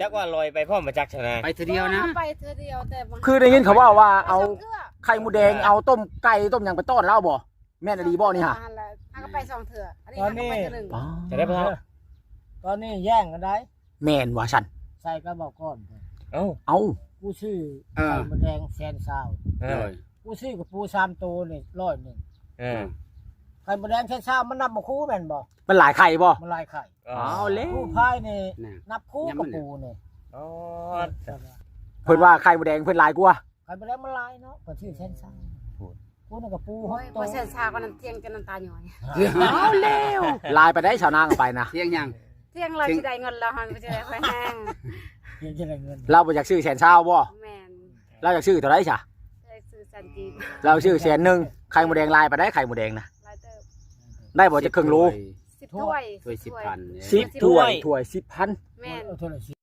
ຈັກວ່າລອຍໄປພ້ອມບໍ່ຈັກຊະນະ ໄປເທື່ອດຽວນະ ໄປເທື່ອດຽວ ແຕ່ ຄືໄດ້ຍິນເຂົາເວົ້າວ່າເອົາໄຂ່ມົດແດງ ເອົາຕົ້ມໄກ່ຕົ້ມຫຍັງໄປຕ້ອນລາວບໍ່? ແມ່ນອີ່ຫຼີບໍ່ນີ້ຫະ? ຫັ້ນລະ ເຮົາກໍໄປສອງເທື່ອ ອັນນີ້ເຮົາກໍໄປເທື່ອໜຶ່ງ ຈະໄດ້ບໍ່ເຖົ້າ? ຕອນນີ້ແຍ່ງກັນໄດ໋ ແມ່ນວ່າຊັ້ນ ໃສ່ກັບເວົ້າກ່ອນ ເອົ້າ ເອົ້າ ກູຊື້ໄຂ່ມົດແດງແສນຊາວ ເອີ ໂດຍ ກູຊື້ກັບປູສາມໂຕນີ້ຮ້ອຍໜຶ່ງ ເອີ ໄຂ່ມົດແດງແສນຊາວມັນນັບບໍ່ຄູແມ່ນບໍ່? ມັນຫຼາຍໄຂ່ບໍ່? ມັນຫຼາຍໄຂ່ ເອົາແລ້ວ ຄູພາຍນີ້ນັບຄູກັບປູນີ້ ອໍ ເພິ່ນວ່າໄຂ່ມົດແດງເພິ່ນຫຼາຍກວ່າ ໄຂ່ມົດແດງມັນຫຼາຍເນາະ ເພິ່ນຊື້ແສນຊາວ ໂອ້ຍ ກູນັ້ນກໍປູຫົກໂຕ ແສນຊາວກໍນັ້ນຖຽງຈົນນ້ຳຕາຍ້ອຍ ເອົາແລ້ວ ຫຼາຍປານໃດສາວນາງເອົາໄປນະ? ຖຽງຫຍັງ? ຖຽງລາວຊິໄດ້ເງິນລາວຫັ້ນ ຊິໄດ້ຄ່ອຍແຮງ ຖຽງຊິໄດ້ເງິນ ລາວບໍ່ຢາກຊື້ແສນຊາວບໍ່? ແມ່ນ ລາວຢາກຊື້ເທົ່າໃດຊະ? ຢາກຊື້ແສນກີບ ລາວຊື້ແສນໜຶ່ງ ໄຂ່ມົດແດງຫຼາຍປານໃດ? ໄຂ່ມົດແດງນະ ຫຼາຍເຕີບ ໄດ້ບໍ່ຈັກເຄິ່ງໂລ? ສິບຖ້ວຍ ຖ້ວຍສິບພັນ ສິບຖ້ວຍ ຖ້ວຍສິບພັນ ແມ່ນ ເອີ ຖ້ວຍລະສິບ